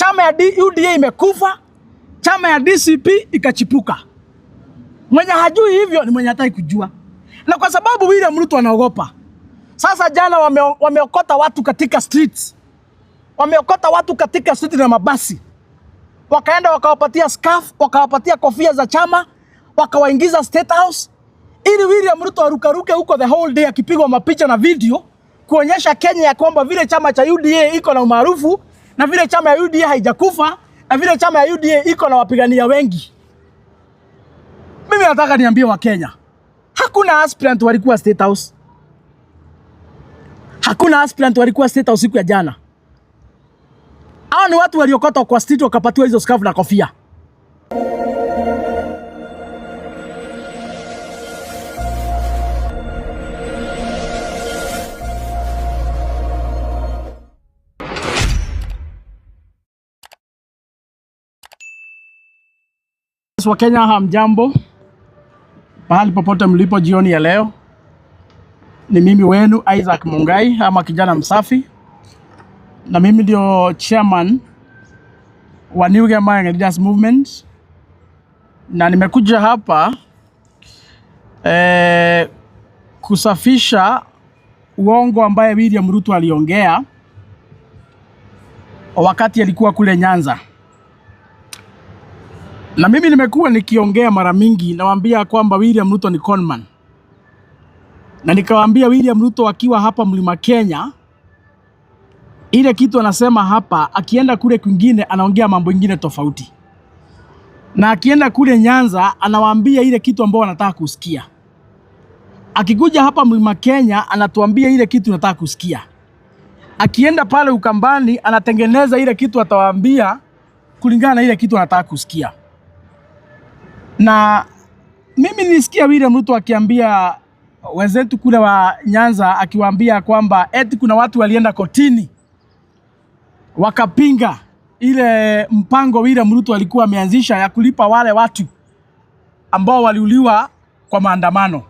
Chama ya UDA imekufa, chama ya DCP ikachipuka. Mwenye hajui hivyo ni mwenye hataki kujua, na kwa sababu William Ruto anaogopa. Sasa jana wameokota watu katika streets, wameokota watu katika street na mabasi, wakaenda wakawapatia scarf, wakawapatia kofia za chama, wakawaingiza State House ili William Ruto arukaruke huko the whole day akipigwa mapicha na video kuonyesha Kenya ya kwamba vile chama cha UDA iko na umaarufu na vile chama ya UDA haijakufa na vile chama ya UDA iko na wapigania wengi. Mimi nataka niambie Wakenya, hakuna aspirant walikuwa State House. Hakuna aspirant walikuwa State House siku ya jana. Hao ni watu waliokotwa kwa street wakapatiwa hizo scarf na kofia. Wakenya hamjambo, pahali popote mlipo jioni ya leo. Ni mimi wenu Isaac Mungai ama kijana msafi, na mimi ndio chairman wa New Gema Leaders Movement, na nimekuja hapa kusafisha uongo ambaye William Ruto aliongea wakati alikuwa kule Nyanza. Na mimi nimekuwa nikiongea mara mingi, nawaambia kwamba William Ruto ni conman, na nikawaambia William Ruto akiwa hapa Mlima Kenya, ile kitu anasema hapa, akienda kule kwingine anaongea mambo ingine tofauti, na akienda kule Nyanza anawaambia ile kitu ambao wanataka kusikia. Akikuja hapa Mlima Kenya anatuambia ile kitu nataka kusikia. Akienda pale Ukambani anatengeneza ile kitu atawaambia kulingana na ile kitu anataka kusikia. Na mimi nilisikia William Ruto akiambia wenzetu kule wa Nyanza, akiwaambia kwamba eti kuna watu walienda kotini wakapinga ile mpango William Ruto alikuwa ameanzisha ya kulipa wale watu ambao waliuliwa kwa maandamano.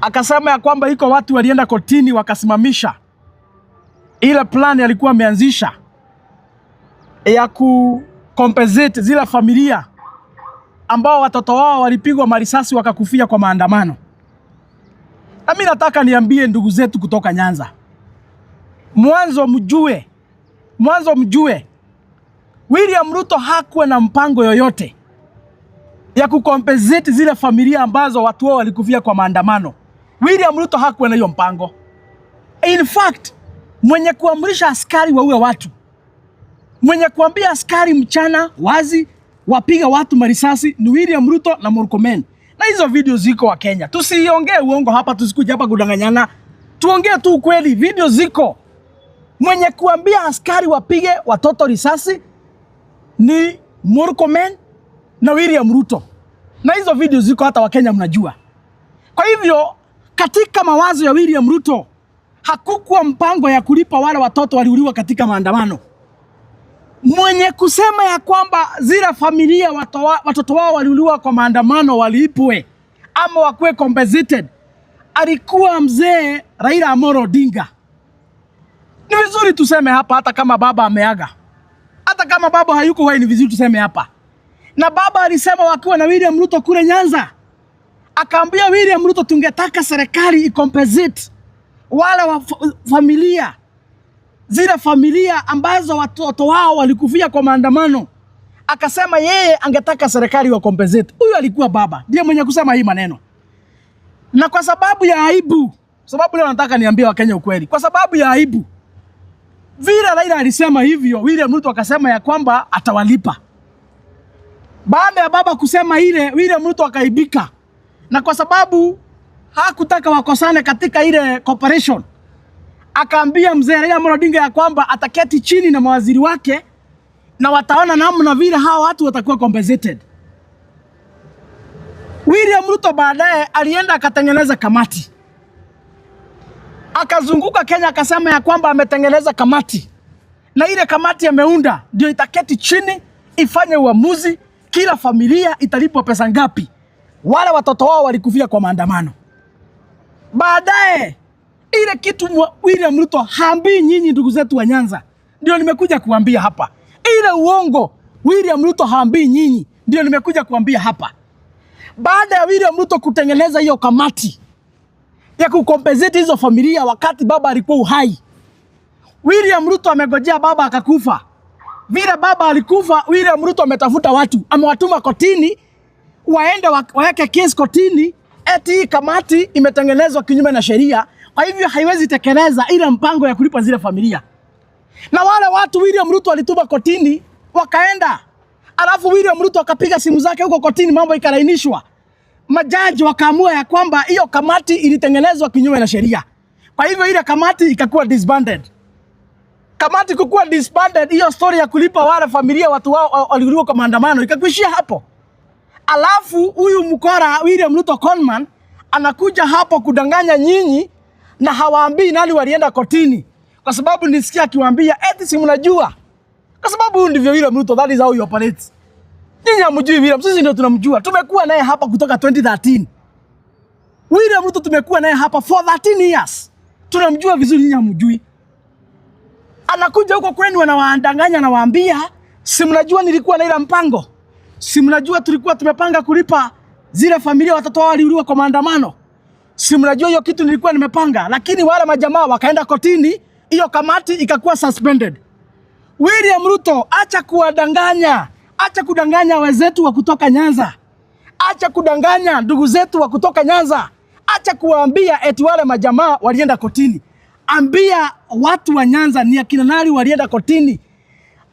Akasema ya kwamba iko watu walienda kotini wakasimamisha ile plan alikuwa ameanzisha ya kucompensate zile familia ambao watoto wao walipigwa marisasi wakakufia kwa maandamano. Na mimi nataka niambie ndugu zetu kutoka Nyanza, mwanzo mjue William Ruto hakuwa na mpango yoyote ya kucompensate zile familia ambazo watu wao walikufia kwa maandamano. William Ruto hakuwa na hiyo mpango. In fact, mwenye kuamrisha askari waue watu, mwenye kuambia askari mchana wazi wapiga watu marisasi ni William Ruto na Murkomen. Na hizo video ziko wa Kenya. Tusiongee uongo hapa, tusikuje hapa kudanganyana. Tuongee tu ukweli, video ziko. Mwenye kuambia askari wapige watoto risasi ni Murkomen na William Ruto. Na hizo video ziko, hata Wakenya mnajua. Kwa hivyo katika mawazo ya William Ruto hakukuwa mpango ya kulipa wale watoto waliuliwa katika maandamano. Mwenye kusema ya kwamba zile familia watoto wao waliuliwa kwa maandamano walipwe ama wakuwe compensated alikuwa mzee Raila Amolo Odinga. Ni vizuri tuseme hapa, hata kama baba ameaga, hata kama baba hayuko hai, ni vizuri tuseme hapa. Na baba alisema wakiwa na William Ruto kule Nyanza, akaambia William Ruto, tungetaka serikali icompensate wale wa familia zile familia ambazo watoto wao walikufia kwa maandamano. Akasema yeye angetaka serikali wa compensate. Huyu alikuwa baba ndiye mwenye kusema hii maneno, na kwa sababu ya aibu, sababu leo nataka niambie Wakenya ukweli, kwa sababu ya aibu vile Raila alisema hivyo, William Ruto akasema ya kwamba atawalipa. Baada ya baba kusema ile, William Ruto akaibika, na kwa sababu hakutaka wakosane katika ile cooperation, akaambia mzee Raila Amolo Odinga ya kwamba ataketi chini na mawaziri wake na wataona namna vile hawa watu watakuwa compensated. William Ruto baadaye alienda akatengeneza kamati, akazunguka Kenya akasema ya kwamba ametengeneza kamati, na ile kamati ameunda ndio itaketi chini ifanye uamuzi, kila familia italipwa pesa ngapi, wale watoto wao walikufia kwa maandamano. Baadaye ile kitu William Ruto haambii nyinyi ndugu zetu wa Nyanza, Ndio nimekuja kuambia hapa. Ile uongo William Ruto haambii nyinyi, ndio nimekuja kuambia hapa. Baada ya William Ruto kutengeneza hiyo kamati ya kucompensate hizo familia wakati baba alikuwa uhai, William Ruto amegojea baba akakufa. Vile baba alikufa, William Ruto ametafuta watu, amewatuma kotini waende waweke kesi kotini eti hii kamati imetengenezwa kinyume na sheria, kwa hivyo haiwezi tekeleza ile mpango ya kulipa zile familia. Na wale watu William Ruto alituma kotini wakaenda, alafu William Ruto akapiga simu zake huko kotini, mambo ikalainishwa. Majaji wakaamua ya kwamba hiyo kamati ilitengenezwa kinyume na sheria, kwa hivyo ile kamati ikakuwa disbanded. Kamati kukuwa disbanded, hiyo story ya kulipa wale familia watu wao waliuliwa kwa maandamano ikakuishia hapo. Alafu huyu mkora William Ruto conman anakuja hapo kudanganya nyinyi na hawaambii nani walienda kotini, kwa sababu nisikia akiwaambia eti si mnajua, kwa sababu huyu ndivyo William Ruto, that is how he operates. Nyinyi hamjui William, sisi ndio tunamjua. Tumekuwa naye hapa kutoka 2013. William Ruto tumekuwa naye hapa for 13 years, tunamjua vizuri, nyinyi hamjui. Anakuja huko kwenu anawaandanganya, anawaambia si mnajua nilikuwa na ile mpango, si mnajua tulikuwa tumepanga kulipa zile familia watoto wao waliuliwa kwa maandamano, si mnajua hiyo kitu nilikuwa nimepanga, lakini wale majamaa wakaenda kotini, hiyo kamati ikakuwa suspended. William Ruto, acha kuwadanganya, acha kudanganya wenzetu wa kutoka Nyanza, acha kudanganya ndugu zetu wa kutoka Nyanza, acha kuwaambia eti wale majamaa walienda kotini. Ambia watu wa Nyanza ni akina nani walienda kotini.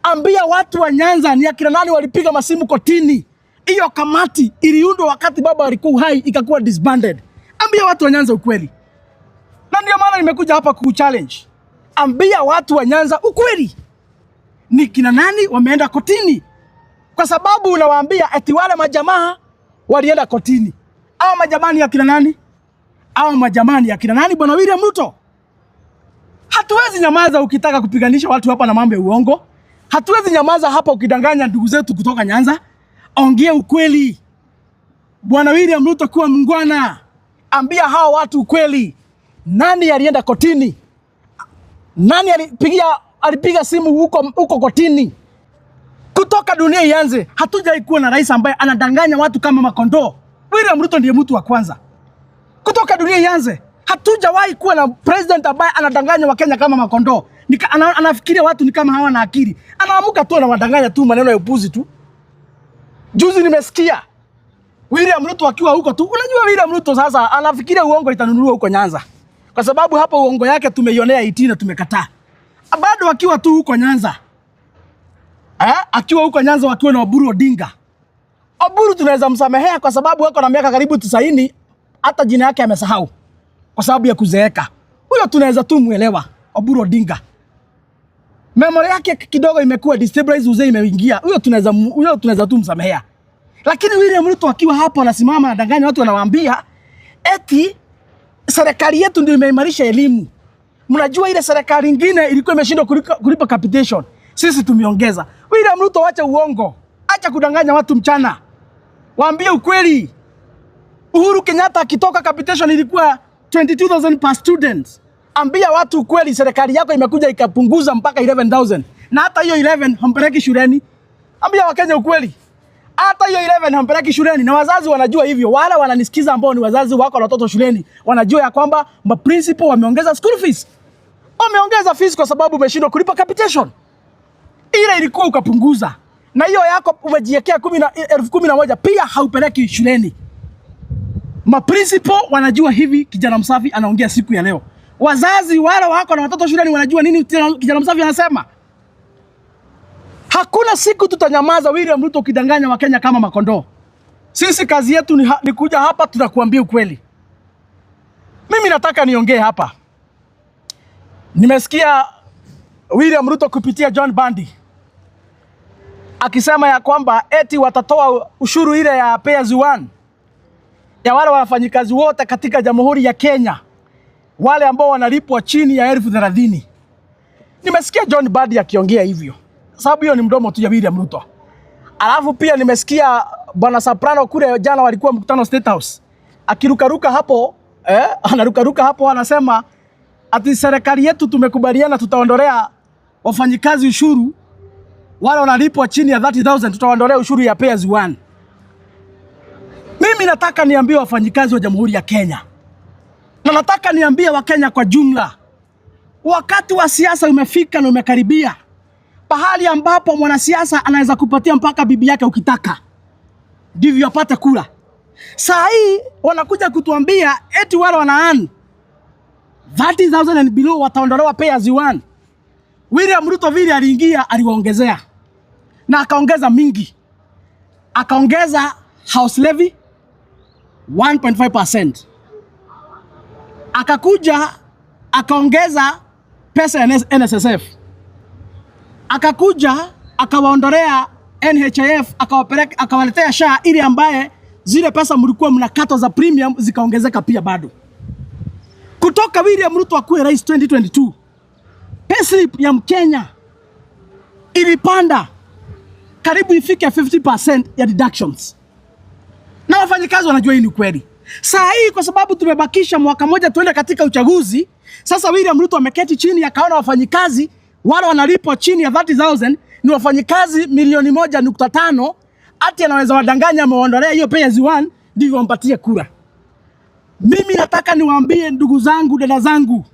Ambia watu wa Nyanza ni akina nani walipiga masimu kotini. Hiyo kamati iliundwa wakati baba alikuwa uhai, ikakuwa disbanded. Ambia watu wa Nyanza ukweli, na ndio maana nimekuja hapa kuchallenge. Ambia watu wa Nyanza ukweli, ni kina nani wameenda kotini, kwa sababu unawaambia eti wale majamaa walienda kotini. Hao majamaa ni akina nani? Hao majamaa ni akina nani, bwana William Ruto? Hatuwezi nyamaza ukitaka kupiganisha watu hapa na mambo ya uongo. Hatuwezi nyamaza hapa ukidanganya ndugu zetu kutoka Nyanza. Ongea ukweli. Bwana William Ruto, kuwa mungwana, ambia hao watu ukweli. Nani alienda kotini? Nani alipiga simu huko huko kotini? Kutoka dunia ianze, hatujai kuwa na rais ambaye anadanganya watu kama makondoo. William Ruto ndiye mtu wa kwanza. Kutoka dunia ianze, hatujawahi kuwa na president ambaye anadanganya Wakenya kama makondoo. Anafikiria watu ni kama hawana akili. Anaamuka tu anawadanganya tu maneno ya upuzi tu. Juzi nimesikia William Ruto akiwa huko tu. Unajua William Ruto sasa anafikiria uongo itanunuliwa huko Nyanza, kwa sababu hapo uongo yake tumeionea IT na tumekataa. Bado akiwa tu huko Nyanza, eh, akiwa huko Nyanza wakiwa na Oburu Odinga. Oburu tunaweza msamehea kwa sababu ako na miaka karibu 90, hata jina yake amesahau kwa sababu ya kuzeeka. Huyo tunaweza tu muelewa Oburu Odinga. Memory yake kidogo imekuwa destabilized, uzee imeingia. Huyo tunaweza tu msamehea. Lakini William Ruto akiwa hapo anasimama anadanganya watu, anawaambia eti serikali yetu ndio imeimarisha elimu. Mnajua ile serikali ingine ilikuwa imeshindwa kulipa capitation. Sisi tumeongeza. William Ruto, acha uongo. Acha kudanganya watu mchana. Waambie ukweli. Uhuru Kenyatta akitoka capitation ilikuwa 22,000 per student. Ambia watu ukweli, serikali yako imekuja ikapunguza mpaka 11,000. Na hata hiyo 11 hampeleki shuleni. Ambia Wakenya ukweli. Hata hiyo 11 hampeleki shuleni na wazazi wanajua hivyo. Wale wananisikiza ambao ni wazazi wako na watoto shuleni wanajua ya kwamba ma principal wameongeza school fees. Wameongeza fees kwa sababu umeshindwa kulipa capitation. Ile ilikuwa ukapunguza. Na hiyo yako umejiwekea 11,000 pia haupeleki shuleni. Ma principal wanajua hivi kijana msafi anaongea siku ya leo. Wazazi wale wako na watoto shuleni wanajua nini kijana msafi anasema. Hakuna siku tutanyamaza William Ruto ukidanganya Wakenya kama makondoo. Sisi kazi yetu ni kuja hapa tunakuambia ukweli. Mimi nataka niongee hapa. Nimesikia William Ruto kupitia John Mbadi akisema ya kwamba eti watatoa ushuru ile ya pay as you earn ya wale wafanyikazi wote katika Jamhuri ya Kenya, wale ambao wanalipwa chini ya 30,000. Nimesikia John Mbadi akiongea hivyo, sababu hiyo ni mdomo tu ya William Ruto. Alafu pia nimesikia Bwana Soprano kule jana walikuwa mkutano State House, akirukaruka hapo anarukaruka hapo anasema ati serikali yetu tumekubaliana tutaondolea wafanyikazi ushuru wale wanalipwa chini ya 30,000 tutawaondolea ushuru ya pay as you earn. Mimi nataka niambie wafanyikazi wa Jamhuri ya Kenya na nataka niambie Wakenya kwa jumla, wakati wa siasa umefika na umekaribia, pahali ambapo mwanasiasa anaweza kupatia mpaka bibi yake ukitaka, ndivyo apate kura. Saa hii wanakuja kutuambia eti wale wana earn 30,000 and below wataondolewa pay as you earn. William Ruto vile aliingia aliwaongezea na akaongeza mingi, akaongeza house levy 1.5%, akakuja akaongeza pesa ya NSSF, akakuja akawaondolea NHIF, akawapeleka akawaletea SHA ili ambaye zile pesa mlikuwa mnakatwa za premium zikaongezeka pia bado. Kutoka William Ruto akuwe rais 2022, payslip ya Mkenya ilipanda karibu ifike 50% ya deductions, na wafanyikazi wanajua hii ni kweli. Saa hii kwa sababu tumebakisha mwaka moja tuende katika uchaguzi, sasa William Ruto ameketi chini akaona wafanyikazi wale wanalipwa chini ya 30,000 ni wafanyikazi milioni 1.5, ati anaweza wadanganya amewaondolea hiyo pay as you earn ndivyo wampatie kura. Mimi nataka niwaambie ndugu zangu, dada zangu,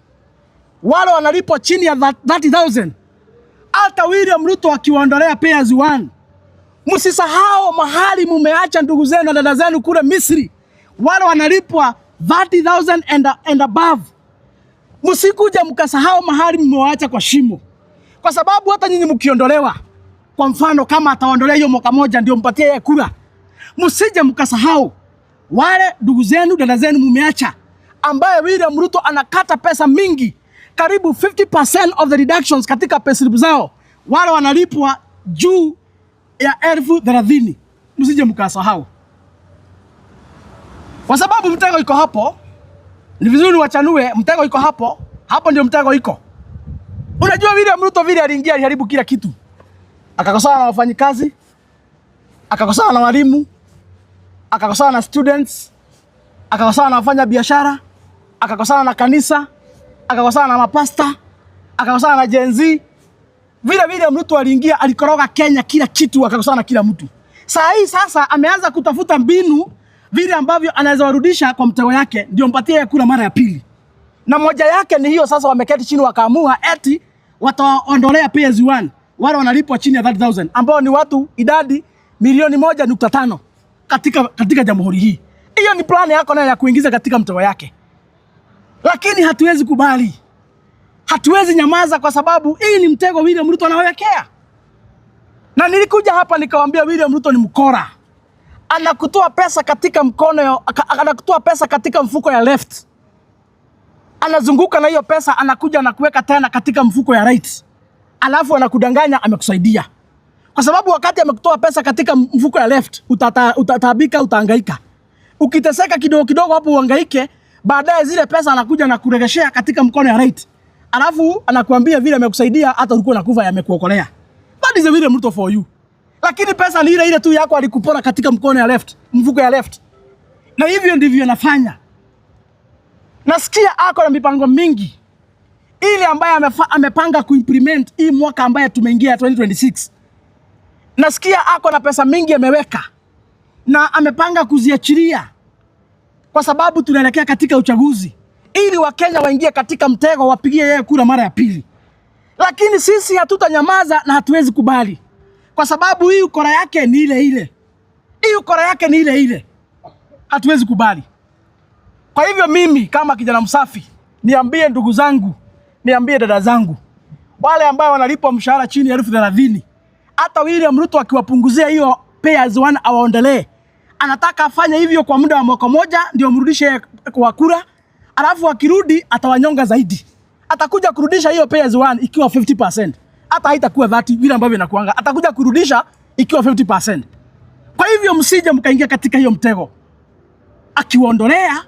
wale wanalipwa chini ya 30,000, hata William Ruto akiwaondolea pay as you earn, msisahau mahali mumeacha ndugu zenu na dada zenu kule Misri, wale wanalipwa 30,000 and above. Msikuja mkasahau mahali mmewaacha kwa shimo, kwa sababu hata nyinyi mkiondolewa, kwa mfano kama ataondolea hiyo mwaka moja ndio mpatie yeye kura, msije mkasahau wale ndugu zenu dada zenu mumeacha, ambaye William Ruto anakata pesa mingi, karibu 50% of the deductions katika payslip zao, wale wanalipwa juu ya 30,000. Msije mkasahau, kwa sababu mtego iko hapo. Ni vizuri wachanue, mtego iko hapo, hapo ndio mtego iko. Unajua William Ruto vile aliingia aliharibu kila kitu, akakosana na wafanyikazi, akakosana na walimu, akakosana na students, akakosana na wafanya biashara, akakosana na kanisa, akakosana na mapasta, akakosana na Gen Z. Vile William Ruto aliingia alikoroga Kenya kila kitu, akakosana na kila mtu. Saa hii sasa ameanza kutafuta mbinu vile ambavyo anaweza warudisha kwa mtego yake, ndio mpatie kura mara ya pili. Na moja yake ni hiyo sasa, wameketi chini wakaamua eti wataondolea pay as you earn wale wanalipwa chini ya 30,000 ambao ni watu idadi milioni 1.5 katika jamhuri hii. Hiyo ni plan yako nayo ya kuingiza katika mtego yake, lakini hatuwezi kubali, hatuwezi nyamaza, kwa sababu hii ni mtego William Ruto anawekea. Na nilikuja hapa nikawambia William Ruto ni mkora, anakutoa pesa katika mkono ya, anakutoa pesa katika mfuko ya left, anazunguka na hiyo pesa, anakuja na kuweka tena katika mfuko ya right, alafu anakudanganya amekusaidia, kwa sababu wakati amekutoa pesa katika mfuko ya left utataabika, utahangaika, ukiteseka kidogo kidogo hapo uhangaike, baadaye zile pesa anakuja na kuregeshea katika mkono ya right, alafu anakuambia vile amekusaidia, hata ulikuwa unakufa, yamekuokolea. That is a William Ruto for you. Lakini pesa ni ile ile tu yako alikupora katika mkono ya left, mfuko ya left. Na hivyo ndivyo anafanya. Nasikia ako na mipango mingi ile ambayo amepanga kuimplement hii mwaka ambaye tumeingia 2026. Nasikia ako na pesa mingi ameweka na amepanga kuziachilia kwa sababu tunaelekea katika uchaguzi, ili Wakenya waingie katika mtego, wapigie yeye kura mara ya pili. Lakini sisi hatutanyamaza na hatuwezi kubali, kwa sababu hii ukora yake ni ile ile, hii ukora yake ni ile ile, hatuwezi kubali. Kwa hivyo mimi kama kijana msafi, niambie ndugu zangu, niambie dada zangu, wale ambao wanalipwa mshahara chini ya 30,000, hata William Ruto akiwapunguzia hiyo pay as one awaondolee, anataka afanye hivyo kwa muda wa mwaka moja ndio mrudishe kwa kura, alafu akirudi atawanyonga zaidi. Atakuja kurudisha hiyo pay as one ikiwa 50%, hata haitakuwa 30 vile ambavyo inakuanga, atakuja kurudisha ikiwa 50%. Kwa hivyo msije mkaingia katika hiyo mtego. Akiwaondolea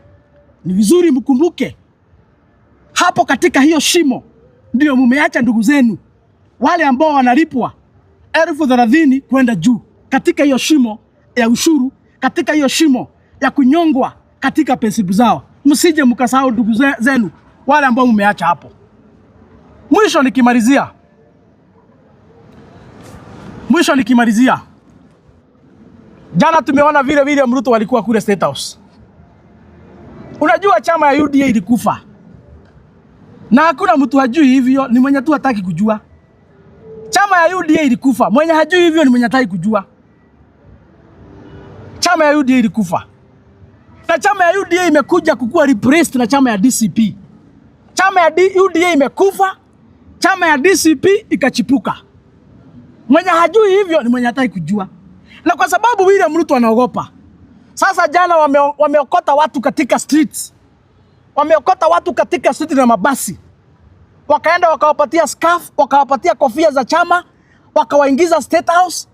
ni vizuri mkumbuke hapo katika hiyo shimo ndio mumeacha ndugu zenu wale ambao wanalipwa 30,000 kwenda juu, katika hiyo shimo ya ushuru, katika hiyo shimo ya kunyongwa katika payslip zao. Msije mkasahau ndugu zenu wale ambao mumeacha hapo. Mwisho nikimalizia, Mwisho nikimalizia, jana tumeona vile William Ruto walikuwa kule State House. Unajua chama ya UDA ilikufa na hakuna mtu hajui hivyo, ni mwenye tu hataki kujua. Chama ya UDA ilikufa, mwenye hajui hivyo ni mwenye hataki kujua. Chama ya UDA ilikufa na chama ya UDA imekuja kukuwa replaced na chama ya DCP. Chama ya UDA imekufa, chama ya DCP ikachipuka. Mwenye hajui hivyo ni mwenye hataki kujua, na kwa sababu William Ruto anaogopa. Sasa jana wameokota watu katika streets, wameokota watu katika street na mabasi, wakaenda wakawapatia scarf, wakawapatia kofia za chama, wakawaingiza State House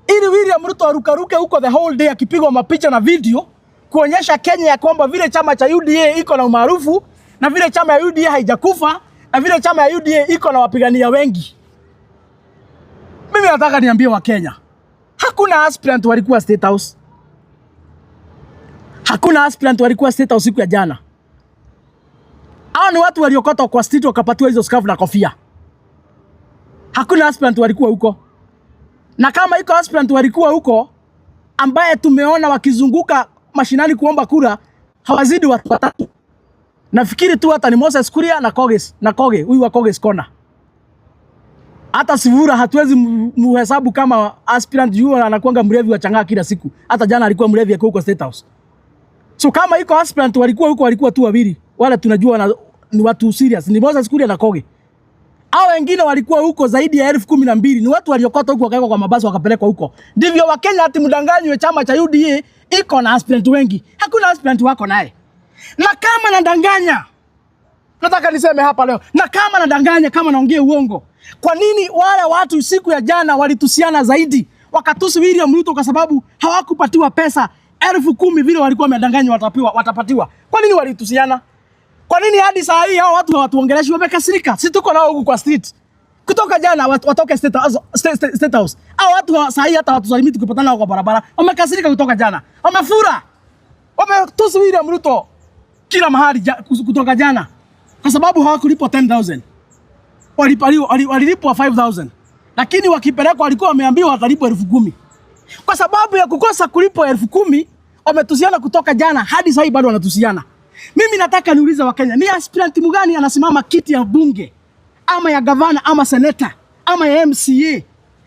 ili William Ruto arukaruke huko the whole day akipigwa mapicha na video kuonyesha Kenya ya kwamba vile chama cha UDA iko na umaarufu na vile chama ya UDA haijakufa na vile chama ya UDA iko na wapigania wengi. Mimi nataka niambie Wakenya, hakuna aspirant walikuwa State House. Hakuna aspirant walikuwa State House siku ya jana. Hao ni watu waliokotwa kwa street wakapatiwa hizo scarf na kofia. Hakuna aspirant walikuwa huko. Na kama iko aspirant walikuwa huko ambaye tumeona wakizunguka mashinani kuomba kura, hawazidi watu watatu. Nafikiri tu hata ni Moses Kuria na Koges, na Koge, huyu wa Koges Corner. Hata Sivura hatuwezi muhesabu kama aspirant juu anakuanga mlevi wa chang'aa kila siku. Hata jana alikuwa mlevi akiwa huko State House. So kama iko aspirant walikuwa huko, walikuwa tu wawili. Wale tunajua ni watu serious, ni Moses Kuria na Koge. Hao wengine walikuwa huko zaidi ya 12,000 ni watu waliokota huko wakawekwa kwa mabasi wakapelekwa huko. Ndivyo Wakenya ati mdanganywe chama cha UDA iko na aspirant wengi. Hakuna aspirant wako naye. Na kama nadanganya, nataka niseme hapa leo, na kama nadanganya, kama naongea uongo, kwa nini wale watu siku ya jana walitusiana zaidi, wakatusi William Ruto kwa sababu hawakupatiwa pesa 10,000 vile walikuwa wamedanganywa watapatiwa? Kwa nini walitusiana? Kwa nini hadi saa hii hao watu hawatuongeleshi? Wamekasirika. Si tuko nao huku kwa street. Kutoka jana watoke State House, State House. Hao watu saa hii hata hawatusalimii tukipatana nao kwa barabara. Wamekasirika kutoka jana. Wamefura. Wametusi William Ruto kila mahali kutoka jana. Kwa sababu hawakulipwa 10,000. Walilipwa 5,000. Lakini wakipelekwa walikuwa wameambiwa watalipwa 10,000. Kwa sababu ya kukosa kulipwa 10,000, wametusiana kutoka jana hadi sasa bado wanatusiana. Mimi nataka niulize Wakenya, ni aspirant mgani anasimama kiti ya bunge ama ya gavana ama seneta ama ya MCA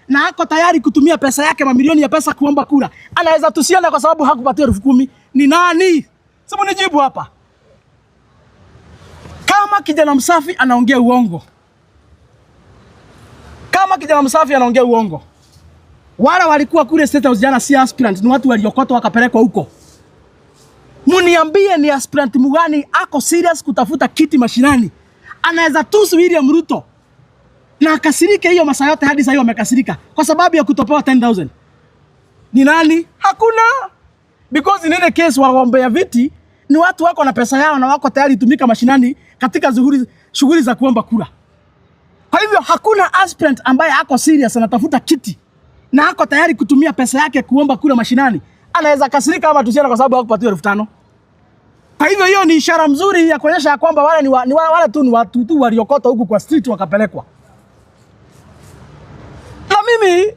na ako tayari kutumia pesa yake, mamilioni ya pesa kuomba kura, anaweza tusiana kwa sababu hakupatiwa 10,000? Ni nani? Sasa nijibu hapa. Kama kijana msafi anaongea uongo, kama kijana msafi anaongea uongo, wale walikuwa kule State House jana si aspirant, ni watu waliokotwa wakapelekwa huko. Muniambie ni aspirant mgani ako serious kutafuta kiti mashinani, anaweza tusi William Ruto na akasirike hiyo masaa yote hadi sasa hiyo amekasirika kwa sababu ya kutopewa 10,000? Ni nani? Hakuna. Because in any case wagombea viti ni watu wako na pesa yao na wako tayari tumika mashinani katika shughuli za kuomba kura. Kwa hivyo hakuna aspirant ambaye ako serious anatafuta kiti na ako tayari kutumia pesa yake kuomba kura mashinani anaweza kasirika ama tusiana kwa sababu hakupatiwa 5,000. Kwa hivyo hiyo ni ishara mzuri ya kuonyesha ya kwamba wale ni, wa, ni wale tu ni watu tu waliokota huku kwa street wakapelekwa. Na mimi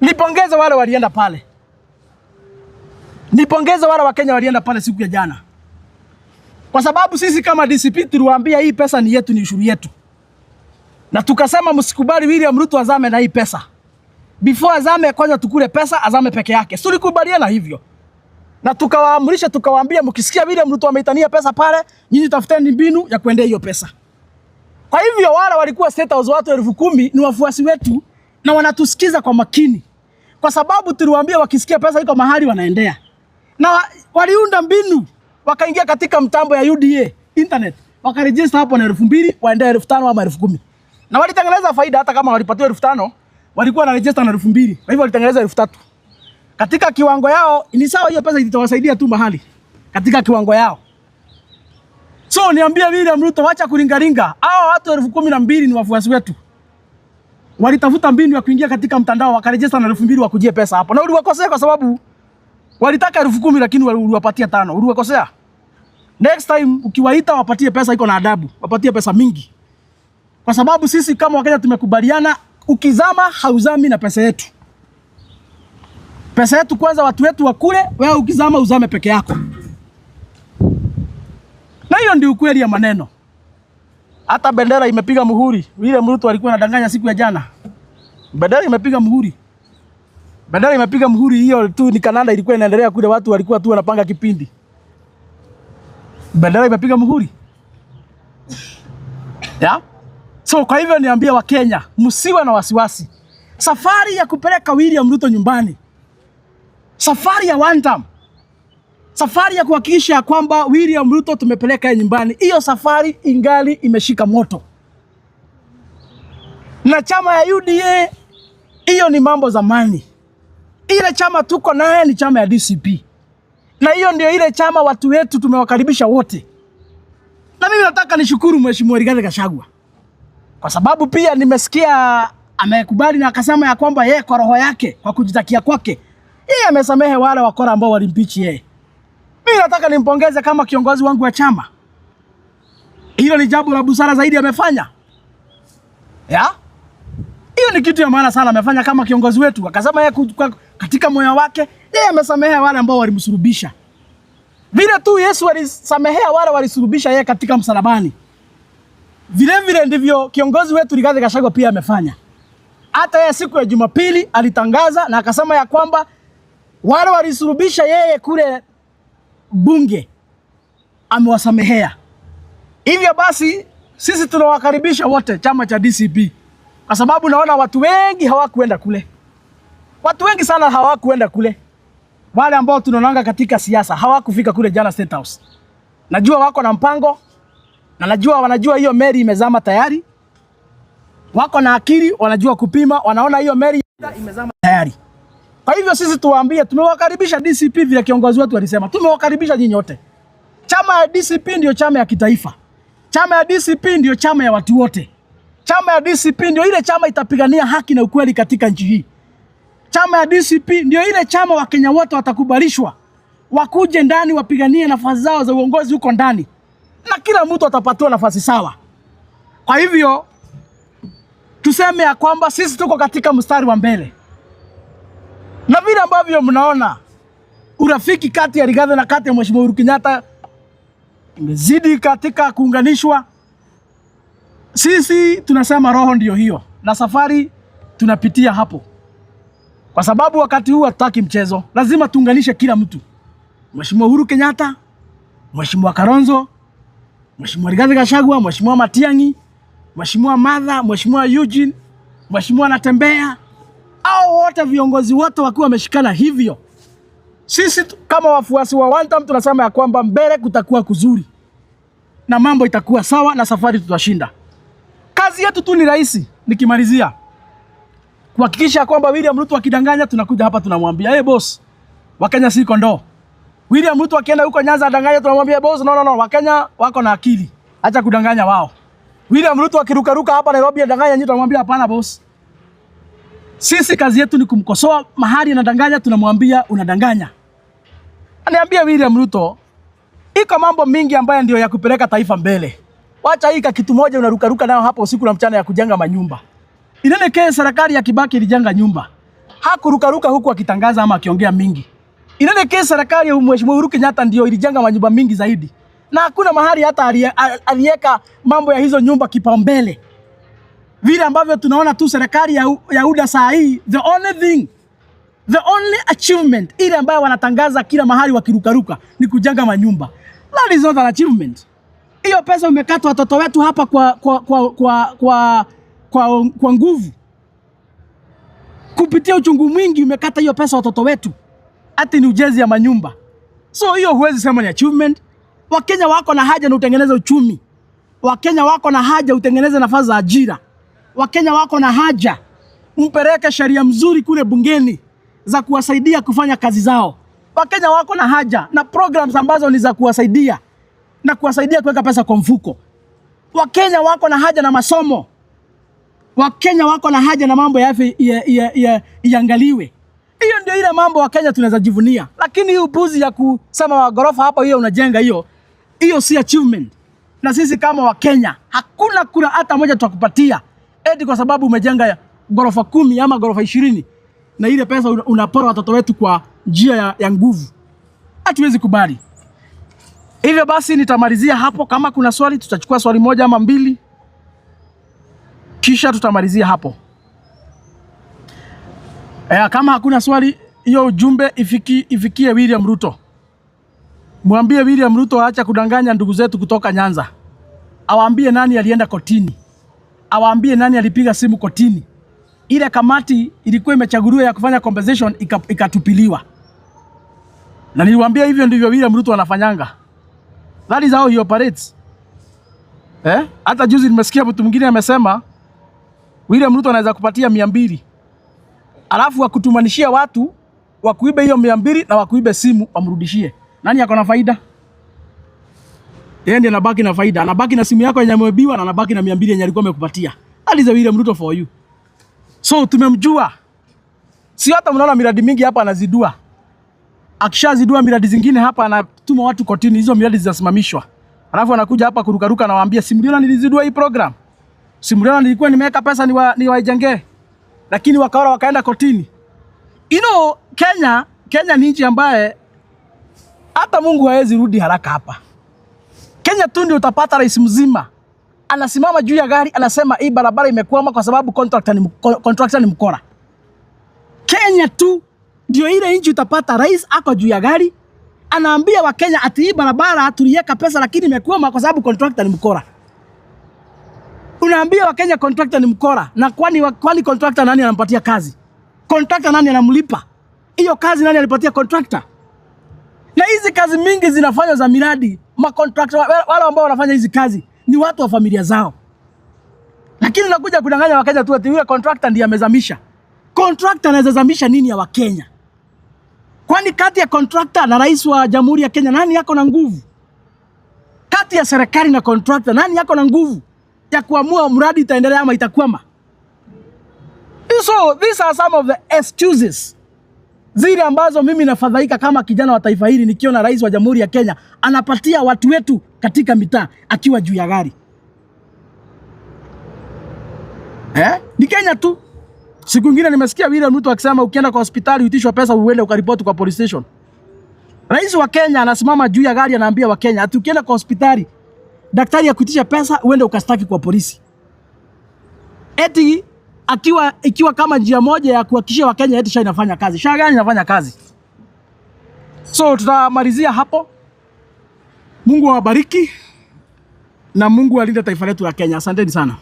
nipongeze wale walienda pale. Nipongeze wale Wakenya walienda pale siku ya jana. Kwa sababu sisi kama DCP tuliwaambia hii pesa ni yetu, ni ushuru yetu. Na tukasema msikubali William Ruto azame na hii pesa. Before azame kwanza tukule pesa, azame peke yake. Tulikubaliana hivyo. Na tukawaamrisha tukawaambia, mkisikia William Ruto ameitania pesa pale, nyinyi tafuteni mbinu ya kuendea hiyo pesa. Kwa hivyo wale walikuwa State House watu 10,000 ni wafuasi wetu na wanatusikiza kwa makini. Kwa sababu tuliwaambia wakisikia pesa iko mahali wanaendea. Na waliunda mbinu wakaingia katika mtambo ya UDA internet, wakaregister hapo na 2,000 waendea 5,000 ama 10,000. Na walitengeneza faida hata kama walipatiwa 5,000, walikuwa na register na 2,000. Kwa hivyo walitengeneza 3,000. Katika kiwango yao ni sawa, hiyo pesa itawasaidia tu mahali katika kiwango yao. So niambie William Ruto, wacha kuringaringa. Hao watu 12,000 ni wafuasi wetu. Walitafuta mbinu ya kuingia katika mtandao wakaregister na 2,000 wakujie pesa hapo. Na uliwakosea kwa sababu walitaka 10,000 lakini uliwapatia 5. Uliwakosea. Next time ukiwaita wapatie pesa iko na adabu, wapatie pesa mingi. Kwa sababu sisi kama Wakenya tumekubaliana Ukizama hauzami na pesa yetu. Pesa yetu kwanza, watu wetu wakule, wewe ukizama uzame peke yako. Na hiyo ndio ukweli ya maneno. Hata bendera imepiga muhuri. Yule Ruto alikuwa anadanganya siku ya jana. Bendera imepiga muhuri. Bendera imepiga muhuri, hiyo tu ni Kanada ilikuwa inaendelea kule, watu walikuwa tu wanapanga kipindi. Bendera imepiga muhuri. Ya? So kwa hivyo niambie Wakenya, msiwe na wasiwasi. Safari ya kupeleka William Ruto nyumbani, safari ya one term, safari ya kuhakikisha kwamba William Ruto tumepeleka yeye nyumbani, hiyo safari ingali imeshika moto. Na chama ya UDA hiyo ni mambo zamani. Ile chama tuko naye ni chama ya DCP, na hiyo ndio ile chama watu wetu tumewakaribisha wote. Na mimi nataka nishukuru Mheshimiwa Rigathi Gachagua kwa sababu pia nimesikia amekubali na akasema ya kwamba yeye kwa roho yake, kwa kujitakia kwake, yeye amesamehe wale wakora ambao walimpeach yeye. Mimi nataka nimpongeze kama kiongozi wangu wa chama. Hilo ni jambo la busara zaidi amefanya. Ya? Hiyo ni kitu ya maana sana amefanya kama kiongozi wetu. Akasema yeye katika moyo wake yeye amesamehe wale ambao walimsulubisha. Vile tu Yesu alisamehea wale walisulubisha yeye katika msalabani. Vile vile ndivyo kiongozi wetu Rigathi Gachagua pia amefanya. Hata yeye siku ya Jumapili alitangaza na akasema ya kwamba wale walisulubisha yeye kule bunge amewasamehea. Hivyo basi sisi tunawakaribisha wote chama cha DCP, kwa sababu naona watu wengi hawakuenda kule, watu wengi sana hawakuenda kule. Wale ambao tunaonanga katika siasa hawakufika kule jana State House. Najua wako na mpango na najua wanajua hiyo meli imezama tayari. Wako na akili, wanajua kupima, wanaona hiyo meli imezama tayari. Kwa hivyo sisi tuwaambie, tumewakaribisha DCP vile kiongozi wetu alisema, tumewakaribisha nyinyi wote. Chama ya DCP ndio chama ya kitaifa. Chama ya DCP ndio chama ya watu wote. Chama ya DCP ndio ile chama itapigania haki na ukweli katika nchi hii. Chama ya DCP ndio ile chama Wakenya wote watakubalishwa wakuje ndani wapiganie nafasi zao za uongozi huko ndani, na kila mtu atapatiwa nafasi sawa. Kwa hivyo tuseme ya kwamba sisi tuko katika mstari wa mbele, na vile ambavyo mnaona urafiki kati ya Rigathi na kati ya Mheshimiwa Uhuru Kenyatta imezidi katika kuunganishwa. Sisi tunasema roho ndio hiyo, na safari tunapitia hapo, kwa sababu wakati huu hatutaki mchezo, lazima tuunganishe kila mtu, Mheshimiwa Uhuru Kenyatta, Mheshimiwa Kalonzo, Mheshimiwa Rigathi Gachagua, Mheshimiwa Matiang'i, Mheshimiwa Martha, Mheshimiwa Eugene, Mheshimiwa Natembeya, au wote viongozi wote wakiwa wameshikana hivyo, sisi kama wafuasi wa one term tunasema ya kwamba mbele kutakuwa kuzuri na mambo itakuwa sawa na safari tutashinda. Kazi yetu tu ni rahisi, nikimalizia kuhakikisha kwamba William Ruto akidanganya, tunakuja hapa tunamwambia, hey boss, Wakenya si kondoo. William Ruto akienda huko Nyanza adanganya, tunamwambia boss, no, no, no, Wakenya wako na akili, acha kudanganya wao. William Ruto akirukaruka hapa Nairobi adanganya nyinyi, tunamwambia hapana boss. Sisi kazi yetu ni kumkosoa mahali anadanganya, tunamwambia unadanganya. Aniambia William Ruto, iko mambo mingi ambayo ndio ya kupeleka taifa mbele. Wacha hii kitu moja unarukaruka nayo hapo usiku na mchana ya kujenga manyumba. Inene serikali ya Kibaki ilijenga nyumba. Hakurukaruka huku akitangaza ama akiongea mingi. Inene serikali ya Mheshimiwa Uhuru Kenyatta ndio ilijenga manyumba mingi zaidi. Na hakuna mahali hata aliweka mambo ya hizo nyumba kipaumbele. Vile ambavyo tunaona tu serikali ya UDA saa hii, the only thing, the only achievement ile ambayo wanatangaza kila mahali wakirukaruka ni kujenga manyumba. That is not an achievement. Hiyo pesa umekatwa watoto wetu hapa kwa nguvu, kupitia uchungu mwingi umekata hiyo pesa watoto wetu, ati ni ujenzi ya manyumba. So hiyo huwezi sema ni achievement. Wakenya wako na haja na utengeneze uchumi. Wakenya wako na haja utengeneze nafasi za ajira. Wakenya wako na haja mpeleke sheria mzuri kule bungeni za kuwasaidia kufanya kazi zao. Wakenya wako na haja na programs ambazo ni za kuwasaidia na kuwasaidia kuweka pesa kwa mfuko. Wakenya wako na haja na masomo. Wakenya wako na haja na mambo ya afya iangaliwe. Hiyo ndio ile mambo Wakenya tunaweza jivunia, lakini hii upuzi ya kusema wa ghorofa hapa, hiyo unajenga hiyo, hiyo si achievement. Na sisi kama Wakenya hakuna kura hata moja tutakupatia eti kwa sababu umejenga ghorofa 10 ama ghorofa 20 na ile pesa unapora watoto wetu kwa njia ya nguvu. Hatuwezi kubali. Hivyo basi nitamalizia hapo. Kama kuna swali tutachukua swali moja ama mbili, kisha tutamalizia hapo. Kama hakuna swali, hiyo ujumbe ifikie William Ruto. Mwambie William Ruto aacha kudanganya ndugu zetu kutoka Nyanza. Awaambie nani alienda kotini. Awaambie nani alipiga simu kotini. Ile kamati ilikuwa imechaguliwa ya kufanya compensation ikatupiliwa. Na niliwaambia hivyo ndivyo William Ruto anafanyanga. That is how he operates. Eh? Hata juzi nimesikia mtu mwingine amesema William Ruto anaweza kupatia 200, alafu akutumanishia watu wakuibe hiyo 200 na wakuibe simu wamrudishie. Nani ako na faida? Yeye ndiye anabaki na faida. Anabaki na simu yako yenye ameibiwa na anabaki na 200 yenye alikuwa amekupatia. That is a William Ruto for you. So tumemjua. Si hata mnaona miradi mingi hapa anazidua. Akishazidua miradi zingine hapa anatuma watu kotini, hizo miradi zinasimamishwa. Alafu anakuja hapa kurukaruka anawaambia, si mliona nilizidua hii program? Si mliona nilikuwa nimeweka pesa niwaijengee? Lakini wakaora wakaenda kotini. Kenya ni nchi ambaye hata Mungu hawezi rudi haraka hapa. Kenya tu ndio utapata rais mzima anasimama juu ya gari anasema hii barabara imekwama kwa sababu contractor ni mkora. Kenya tu ndio ile nchi utapata rais ako juu ya gari anaambia Wakenya ati hii barabara tuliweka pesa lakini imekwama kwa sababu contractor ni mkora. Unaambia Wakenya contractor ni mkora, na kwani contractor nani anampatia kazi? Contractor nani anamlipa? Hiyo kazi nani alipatia contractor? Na hizi kazi mingi zinafanywa za miradi, macontractor wale ambao wanafanya hizi kazi ni watu wa familia zao, lakini unakuja kudanganya Wakenya tu ati yule contractor ndiye amezamisha. Contractor anaweza zamisha nini ya Wakenya? Kwani kati ya contractor na rais wa Jamhuri ya Kenya nani yako na nguvu? Kati ya serikali na contractor nani yako na nguvu ya kuamua mradi itaendelea ama itakwama? So these are some of the excuses zile ambazo mimi nafadhaika kama kijana wa taifa hili nikiona rais wa Jamhuri ya Kenya anapatia watu wetu katika mitaa akiwa juu ya gari. Eh? Ni Kenya tu. Siku nyingine nimesikia William Ruto akisema ukienda kwa hospitali uitishwa pesa uende ukaripoti kwa police station. Rais wa Kenya anasimama juu ya gari anaambia Wakenya ati ukienda kwa hospitali daktari akuitisha pesa uende ukastaki kwa polisi. Eti akiwa ikiwa kama njia moja ya kuhakikishia Wakenya eti SHA inafanya kazi. SHA gani inafanya kazi? So tutamalizia hapo. Mungu awabariki na Mungu alinde taifa letu la Kenya. Asanteni sana.